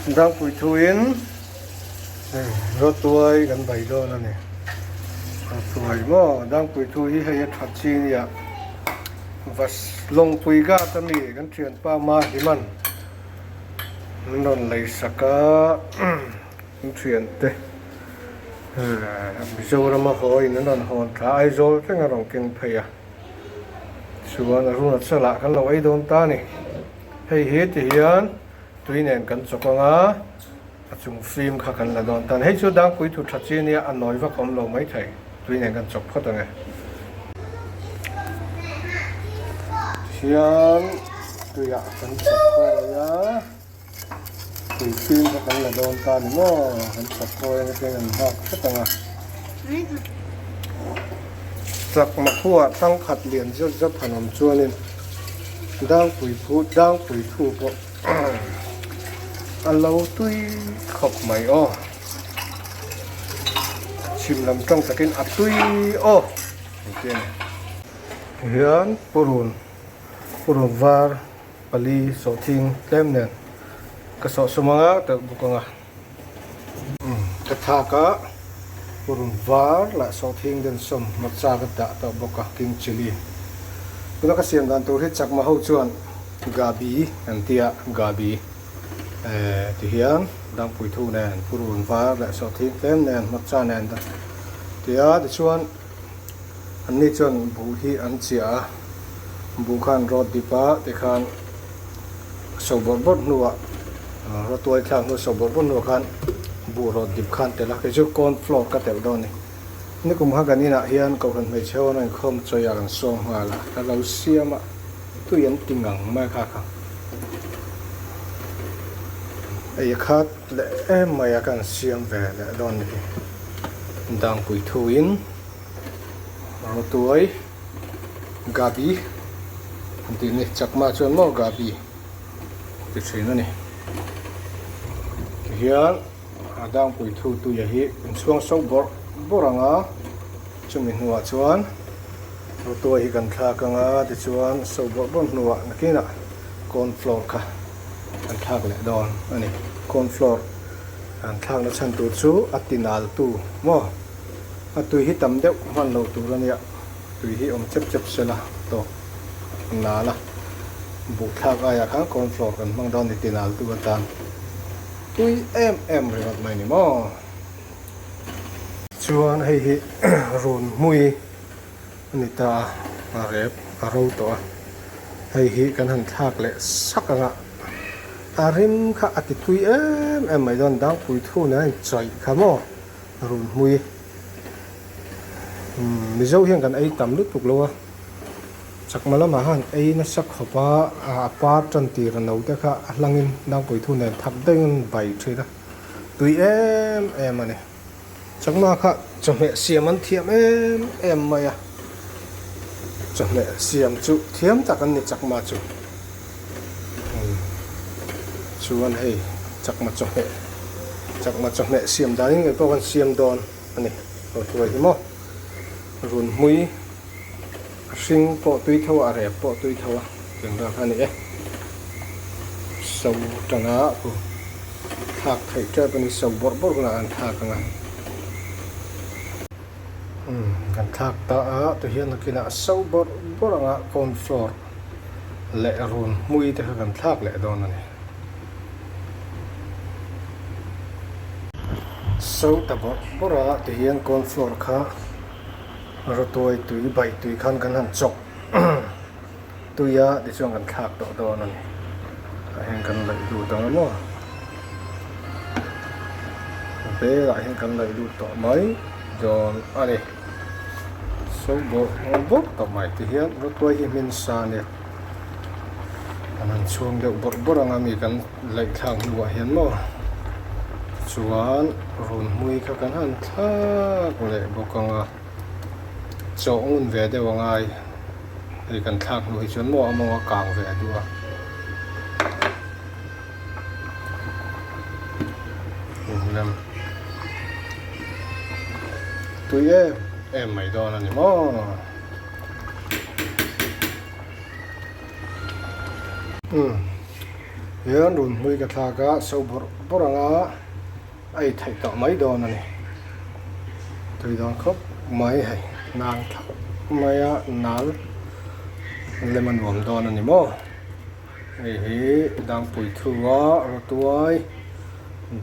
Dangpui thuin rawtuai kan bai dawn a ni. Rawtuai maw Dangpui thu hi hei a tha chi nia Vas Lawngpui gat a mi kan thianpa Mahiman an rawn lei sak a kan thiante Mizoram a haw in an rawn hawn thla Aizawl thleng a rawn keng phei a chuan Arunachal ah kan lo ei dawn ta a ni. Hei hi ti hian tui nen kan chawk ang a, a chung fim kha kan la dawn tan. Hei chu dangpui thu tha chi ania, a nawi vak awm lo maithei. Tui nen kan chawk phawt ang e. Tihian tuiah kan chawk khawi a, tui fim kha kan la dawn ta ni maw? Kan chawk khawi ang e, kan nghak hret ang a. Chakma khuaah thangkhat lian zet zet han awm chuanin Dangpui phu Dangpui thu pawh a lo tui khawp mai aw. Chhim lam tawng takin a tui aw tih te a ni. Tihian purun purun var pali sawhthing tlem nen ka sawhsawm anga telh bawk anga. Ka thlak a, purun var leh sawhthing den sawm hmawtsa ka dah tawh bawk a, king chilli. Tuna ka siam dan tur hi chakma ho chuan gabi an ti a, gabi eh ti hian dangpui thu nen purun var leh sawhthing tlem nen hmawtsa nen ta ti a, tichuan anni chuan buh hi an chiah a, buh khan rawt dip a tikhan. So bawrh bawrh hnuah rawtuai thlak hnu so bawrh bawrh hnuah khan buh rawt dip khan telh a, kei chu corn flour ka telh dawn a ni. Nikum kha kan inah hian Kohhran hmeichhe ho an rawn inkhawm chawi a kan sawm nghal a, ka lo siam a, tui an ti ngang mai kha kha. Ei khat leh em mai a kan siam ve leh dawn ni hi. Dangpui thuin rawtuai. Gabi an tih ni chakma chuan maw Gabi ti thin a ni tihian a dangpui thu tuia hi inchhuang so bawrh bawrh ang a chumi hnuah chuan rawtuai hi kan thlak ang a tichuan so bawrh bawrh hnuah nakinah corn flour kha kan thlak leh dawn a ni corn flour kan thlakna chhan tur chu a tinal tu maw a tui hi tam deuh hman loh tur a nia. Tui hi awm chep chep sela tawk nal a, buh thlak aiah khan corn flour kan hmang dawn ni ti nal tu atan tui em em ringawt mai ni maw. Chuan hei hi run hmui a ni ta a, a rep a ro tawh a, hei hi kan han thlak leh sak ang a, a rim kha a ti tui em em mai dawn dangpui thu nen a inchawih kha maw run hmui. Mizo hian kan ei tam lutuk lo a, chakma lamah khan ei nasa khawp a, a par tan tir a no te kha a hlangin dangpui thu nen thak deuhin bai thin a, tui em em a ni. Chakma kha chawhmeh siam an thiam em em mai a, chawhmeh siam chu thiam tak an ni chakma chu. Chuan hei chakma chawhmeh chakma chawhmeh siam danin ngei pawh kan siam dawn. A ni, rawtuai hi maw? Run hmui a hring pawh tui tho a, a rep pawh tui tho a, tiang vel kha a ni e. So tana khu thlak theih tep a ni, so bawrh bawrh hunah an thlak ang a. Umm, kan thlak ta a, tihian nakinah so bawrh bawrh anga corn flour leh run hmui te kha kan thlak leh dawn a ni. So ta bawrh bawrh a tihian corn flour kha rawtuai tui bai tui khan kan han chawk tui a tichuan kan thlak tawh dawn a ni tah hian kan laih lut ang emaw a velah hian kan laih lut tawh mai dawn a ni so bawrh bawrh tawh mai tihian rawtuai hi hmin sa a nia. An han chhung deuh bawrh bawrh ang a mi kan laih thlak hnuah hian maw chuan run hmui kha kan han thlak leh bawk ang a chawh ngun ve deuh a ngai hei kan thlak hnu hi chuan maw a mawng a kang ve duh a lem tui em em mai dawn a ni maw. Umm. Hian runhmui ka thlak a, so bawrh bawrh anga a ei theih tawh mai dawn a ni. Tui dawn khawp mai hei, nang thlap mai a nal lem a nuam dawn a ni maw. Hei hi dangpui thu a rawtuai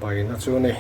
baina chu a ni.